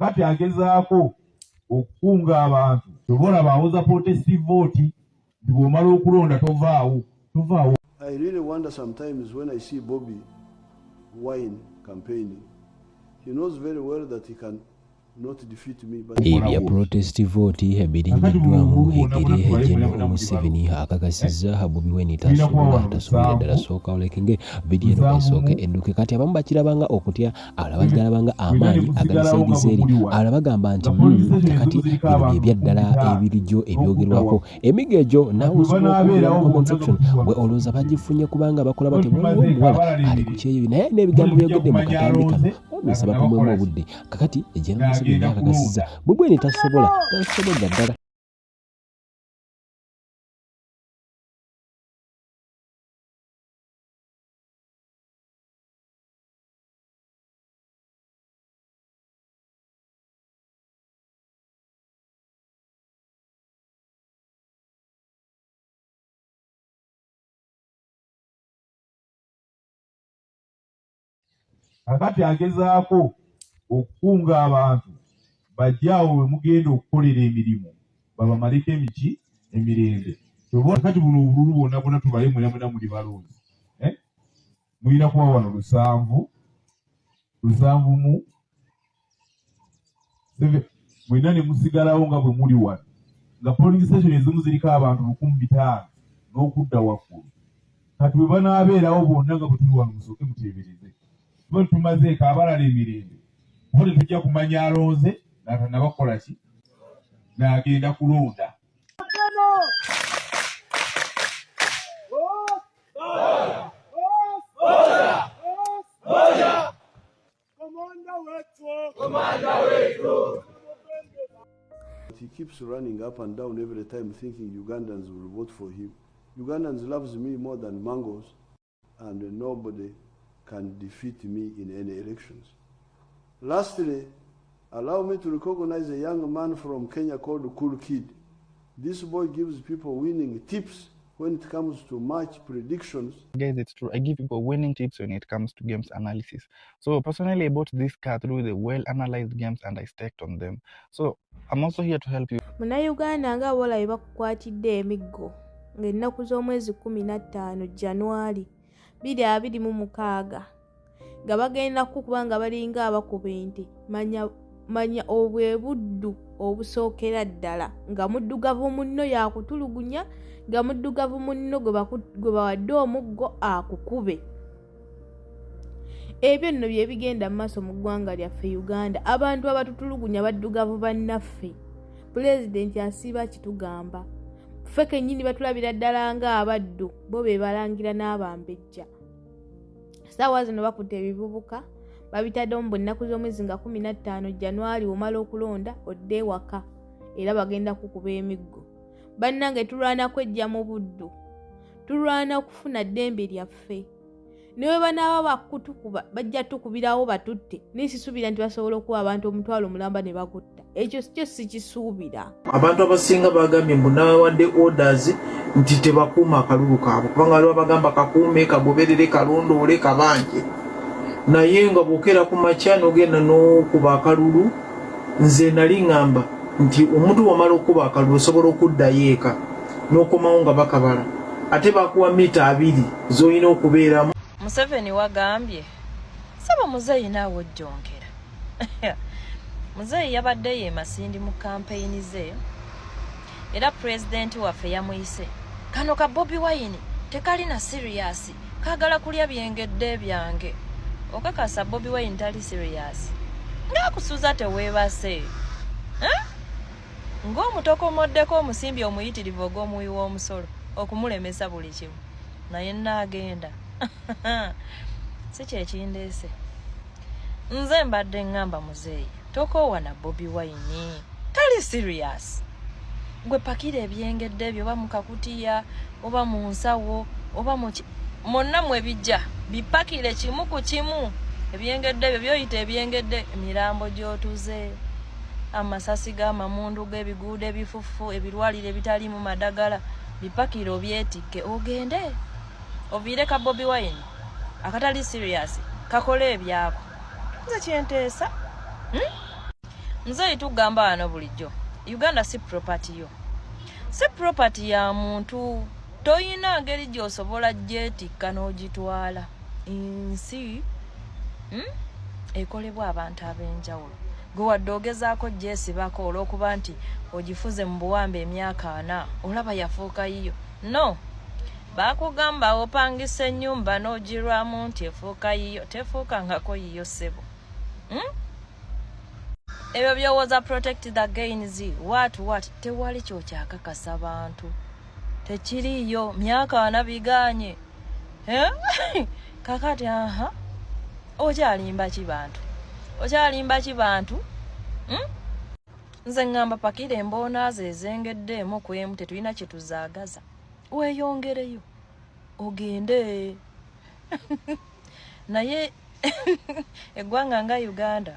Kakati agezaako okukunga abantu kyova olaba awoza protest vote nti bw'omala okulonda tovaawo tovaawo. I really wonder sometimes when I see Bobi Wine campaigning. He knows very well that he can not defeat me, but Ebya protest vote birinnyiddwamu egere General Museveni akakasizza Bobi Wine tasobola tasobolera ddala sooka olekenge vidiyo eno esooke edduke kati abamu bakirabanga okutya abalala bagalabanga amaanyi agali sayidi z'eri abalala bagamba nti hmm, kati bino bye byaddala ebirijjo ebyogerwako Emigo egyo naawe osobola okuwulira mu comment section gwe olowooza bagifunye kubanga bakola batya waliwo omuwala ali ku kyeyo naye alina ebigambo byogedde mu katambi kano bambi nsaba tumuwemu obudde kakati General Museveni akakasizza Bobi Wine tasobola tasobola ddala. Kakati agezaako okukunga abantu bajje awo we mugenda okukolera emirimu babamaleko emiki emirembe. Kyova kati buno obululu bwonna bwonna tubale mwena mwena muli balonzi eh? Mulina kuba wano lusanvu lusanvu mu mwena ne musigalawo nga bwe muli wano nga polling station ezimu ziriko abantu 1500 n'okudda waggulu. Kati bwe banaabeerawo bonna nga bwe tuli wano musooke muteebereze tuba tumazeeko abalala emirembe kuba tetujja kumanya alonze n'atannaba kukola ki n'agenda kulonda. He keeps running up and down every time thinking Ugandans will vote for him. Ugandans loves me more than mangoes and nobody can defeat me in any elections. Lastly, allow me to recognize a young man from Kenya called Cool Kid. This boy gives people winning tips when it comes to match predictions. Guys, it's true. I give people winning tips when it comes to games analysis. So personally, I bought this car through the well-analyzed games and I staked on them. So I'm also here to help you. Munnayuganda nga abawala be bakukwatidde emiggo ng'ennaku z'omwezi 15 January 2026 nga bagenda kukuba nga balinga abakuba ente manya manya obwe buddu obusookera ddala nga muddugavu munno yakutulugunya nga muddugavu munno gwe bawadde omuggo akukube ebyo nno bye bigenda mu maaso mu ggwanga lyaffe uganda abantu abatutulugunya baddugavu bannaffe pulezidenti asiiba kitugamba ffe kennyini batulabira ddala nga abaddu bo be balangira n'abambejja saawa zino bakutte ebivubuka babitaddemu mu nnaku z'omwezi nga 15 januari omala okulonda odde ewaka era bagenda kukuba emiggo bannange tulwana kwejja mu buddu tulwana kufuna ddembe lyaffe ne bwe banaaba bakutukuba bajja tukubirawo batutte naye sisuubira nti basobola okuwa abantu omutwalo omulamba ne bagutta ekyo kyo sikisuubira abantu abasinga bagambye mbu nawadde orders nti tebakuuma akalulu kaabwe kubanga waliwo abagamba kakuume kagoberere kalondoole kabanje naye nga bwokeera ku makya nogenda nokuba akalulu nze nali ngamba nti omuntu wamala okukuba akalulu osobola okuddayo eka nokomawo nga bakabala ate bakuwa mita abiri zolina okubeeramu Museveni wagambye saba muzeeyi naawe ojjonkera muzeeyi yabadde ye masindi mu kampeyini ze era pulezidenti waffe yamuyise kano ka bobi wine tekalina siriyasi kagala kulya byengedde byange okakasa bobi wine tali siriyasi ngaakusuza teweebase eh? ng'omutokomoddeko omusimbi omuyitirivu ogw'omuwi w'omusolo okumulemesa buli kimu naye naagenda si kyekindeese nze mbadde ŋŋamba muzeeyi tokoowa na bobi wine tali serious gwe pakira ebyengedde ebyo oba mu kakutiya oba mu nsawo oba mu monna mwe bijja bipakire kimu ku kimu ebyengedde ebyo byoyita ebyengedde emirambo gy'otuze amasasi g'amamundu g'ebiguudo ebifufu ebirwaliro ebitaliimu madagala bipakire obyetikke ogende oviire ka Bobi Wine akatali serious kakole ebyako nze kyenteesa hmm? Nze tugamba wano bulijjo, Uganda si property yo, si property ya muntu. Toyina ngeri gy'osobola gyetikka n'ogitwala. Nsi Ekolebwa abantu ab'enjawulo. Gwe wadde ogezaako gyesibako olw'okuba nti ogifuze mu buwambe emyaka 40, olaba yafuuka yiyo. No, baakugamba opangisa ennyumba n'ogirwamu nti efuuka yiyo. Tefuukangako yiyo, ssebo, Ebyo byowooza protect the gains, what what, tewali kyokyakakasa bantu, tekiriiyo. Myaka 40 biganye. Eh? Kakati aha, okyalimba ki bantu? Okyalimba ki bantu, Nze ŋŋamba pakira emboona zo ezengedde emu ku emu, tetulina kye tuzaagaza, weeyongereyo ogende. Naye eggwanga nga Uganda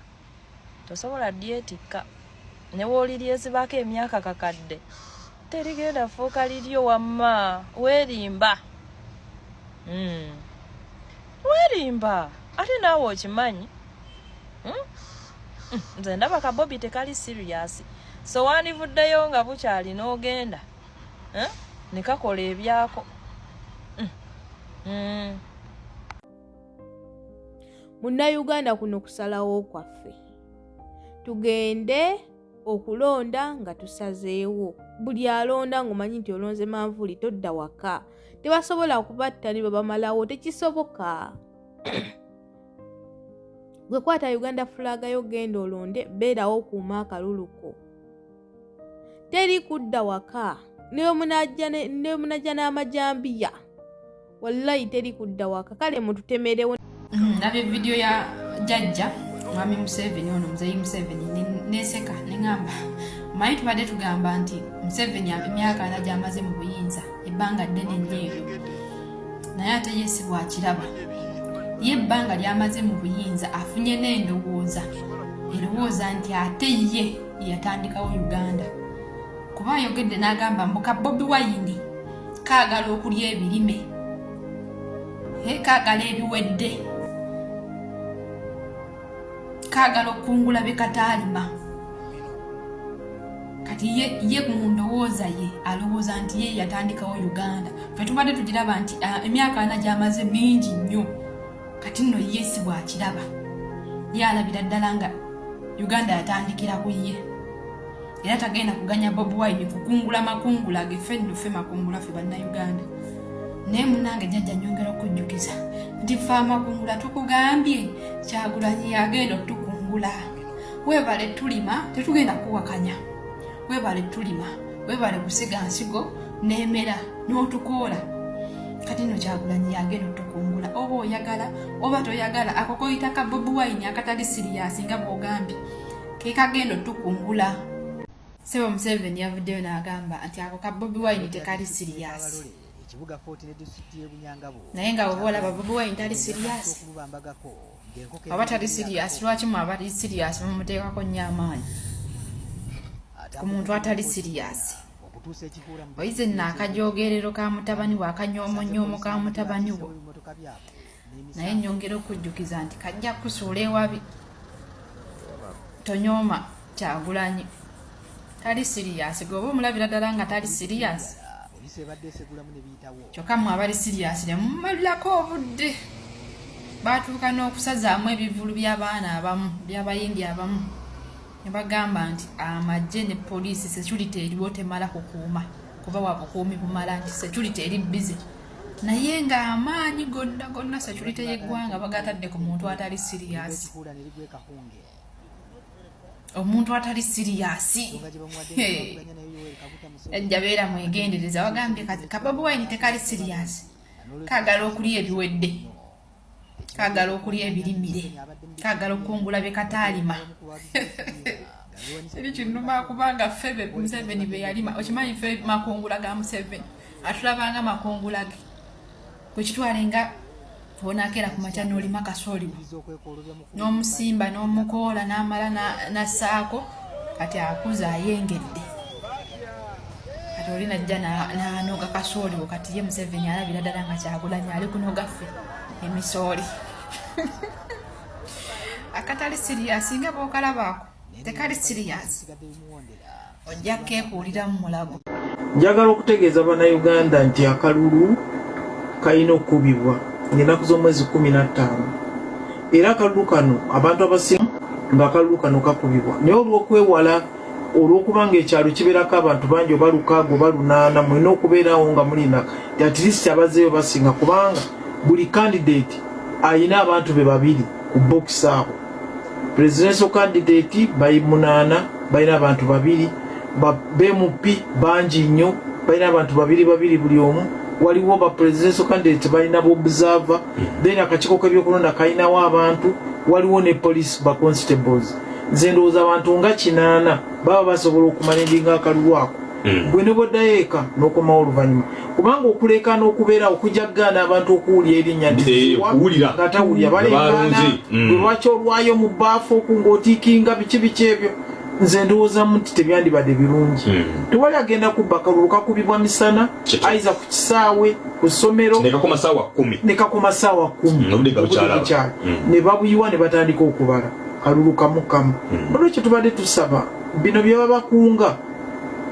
tosobola dyetikka, ne wooliryesibako emyaka kakadde terigenda fuuka liryo. Wamma weerimba, Weerimba, ate naawe okimanyi, Nze ndaba ka Bobi tekali serious, so wandivuddeyo nga bukyali n'ogenda, eh? Ne kakola ebyako. Munnayuganda, kuno kusalawo kwaffe. Tugende okulonda nga tusazeewo. Buli alonda ng'omanyi nti olonze manvuuli, todda waka. Tebasobola kubatta ne babamalawo, tekisoboka. Gwe kwata Uganda flag yo, genda olonde, beerawo okuuma akaluluko. Teri kudda waka ne munajja n'amajambiya, wallayi teri kudda waka. Kale mututemerewo. Ndabye vidiyo ya jjajja mwami Museveni, ono muzeeyi Museveni, neseka neŋamba, omanyi tubadde tugamba nti Museveni emyaka 40 gyamaze mu buyinza ebbanga ddene nnyo eryo, naye ate ye si bwakiraba. Ye ebbanga lyamaze mu buyinza afunye n'endowooza erowooza nti ate ye yatandikawo Uganda, kuba ayogedde n'agamba mbu ka Bobi Wine kaagala okulya ebirime, kaagala ebiwedde, kaagala okukungula bye kataalima. Kati ye mu ndowooza ye alowooza nti ye yatandikawo Uganda. Fe tubadde tugiraba nti emyaka 40 gyamaze mingi nnyo. Kati nno ye si bwakiraba, ye alabira ddala nga Uganda yatandikira ku ye, era tagenda kuganya Bobi Wine kukungula makungula ge. Ffe nno ffe makungula, ffe Bannayuganda. Naye munange jjajja, nyongera okujjukiza nti ffe amakungula tukugambye Kyagulanyi yagenda otukungula. Weebale tulima, tetugenda kuwakanya. Weebale tulima, weebale kusiga nsigo n'emera n'otukoola. Kati nno Kyagulanyi yagenda otukungula, oba oyagala oba toyagala. Ako koyita ka Bobi Wine akatali serious nga bw'ogambye ke kagenda otukungula. Sebo Museveni yavuddeyo n'agamba nti ako ka Bobi Wine tekali serious, naye nga bwoba olaba Bobi Wine tali serious, aba tali serious, lwaki mwe abali serious mumuteekako nnyo amaanyi ku muntu atali serious? Oyize nno akajogerero ka mutabani we, akanyomonyoomo ka mutabani wo, naye nyongera okujjukiza nti kajja kusuula ewabi. Tonyooma Kyagulanyi, tali serious. Gwe oba omulabira ddala nga tali serious, kyokka mmwe abali serious ne mumalirako obudde. Batuuka n'okusazaamu ebivulu by'abaana abamu, by'abayimbi abamu, ne bagamba nti amagye ne poliisi, security eriwo temala kukuuma, kuba wa bukuumi bumala, nti security eri busy, naye ng'amaanyi gonna gonna security y'eggwanga bagatadde ku muntu atali serious, omuntu atali serious. Ejja beera mwegendereza. Wagambye ka Bobi Wine tekali serious, kaagala okulya ebiwedde, kaagala okulya ebirimire, kaagala okukungula bye kataalima. Eri kinuma kubanga ffe be Museveni be yalima. Okimanyi ffe makungula ga Museveni, atulabanga makungula ge. Kwekitwale nga onakeera ku makya n'olima kasooli n'omusimba n'omukoola n'amala nassaako, kati akuze ayengedde, kati oli najja n'anoga kasooli wo. Kati ye Museveni alabira ddala nga Kyagulanyi ali kunoga ffe emisooli. Akatali serious nga bwokalabaako. Tekali serious, ojja keekuuliramu mulago. Njagala okutegeeza Bannayuganda nti akalulu kalina okukubibwa ng'ennaku z'omwezi 15, era akalulu kano abantu abasinga ng'akalulu kano kakubibwa, naye olw'okwewala, olw'okuba nga ekyalo kibeerako abantu bangi, oba 6 oba 8, mulina okubeerawo nga mulina at least abazeeyo basinga, kubanga buli candidate ayina abantu be babiri ku bokisi awo. Presidential candidate bali munaana, balina abantu babiri. Ba MP bangi nnyo, balina abantu babiri babiri buli omu. Waliwo ba presidential candidate balina observer, then akakiiko k'ebyokulonda kalinawo abantu, waliwo ne police, ba constables. Nze ndowooza abantu nga 80 baba basobola okumanaginga akalulu ako. Gwe ne bwoddayo eka n'okomawo oluvannyuma, kubanga okuleekaana okubeerawo kujja kugaana abantu okuwulira erinnya nti Eh, okuwulira. Nga tawulira, baleekaana. Balonze. Gwe lwaki olwayo mu bbaafu oku ng'otiikinga biki biki ebyo? Nze ndowoozamu nti tebyandibadde birungi. Tewali agenda kubba kalulu, kakubibwa misana. Aiza ku kisaawe, ku ssomero. Nekakoma saawa 10. Ne kakoma saawa 10. Obudde nga bukyalaba. Bukyali. Ne babuyiwa ne batandika okubala kalulu kamu kamu. Olwekyo tubadde tusaba bino bye babakunga,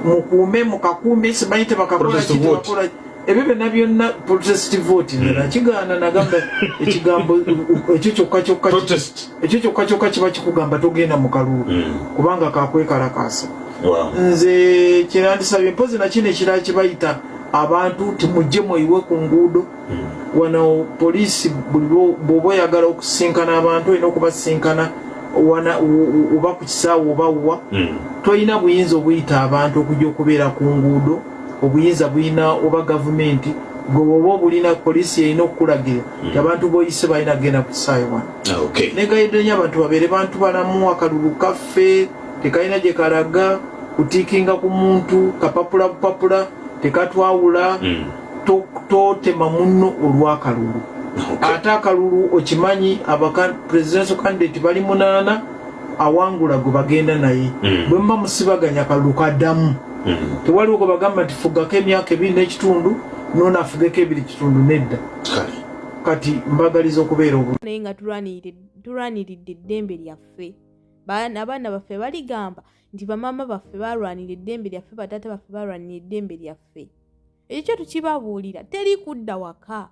mukuume, mukakuume, simanyi tebakakola Protest ki, vote. tebakola ebyo byonna byonna. Protest vote nze nakigaana, nagamba ekigambo ekyo kyokka kyokka Protest. Ekyo kyokka kyokka kiba kikugamba togenda mu kalulu, kubanga kakwekalakaasa. Nze kyerandisabye, mpozi nakino ekirala kyebayita abantu timujje mweyiwe ku nguudo. Wano poliisi buli bw'oba oyagala okusinkana abantu, olina okubasinkana wana oba ku kisaawe oba wa. Tolina buyinza obuyita abantu okujja okubeera ku nguudo. Obuyinza bulina oba gavumenti, gwe bwoba obulina, poliisi erina okukulagira nti abantu boyise balina kugenda ku kisaawe wano. Negayidde nnyo abantu babeere bantu balamu. Akalulu kaffe tekalina gye kalaga kutiikinga ku muntu, kapapula bupapula, tekatwawula. Totema munno olw'akalulu. Ate akalulu okimanyi, aba presidential candidate bali munaana, awangula gwe bagenda naye. Bwe muba musibaganya, akalulu kaddamu. Tewaliwo gwe bagamba nti fugako emyaka 2.5, noona afugeko 2.5, nedda. Kati mbagaliza okubeera obulungi. Naye nga tulwaniridde eddembe lyaffe. Abaana baffe baligamba nti bamaama baffe balwanira eddembe lyaffe, bataata baffe balwanira eddembe lyaffe. Ekyo tukibabuulira, teri kudda waka.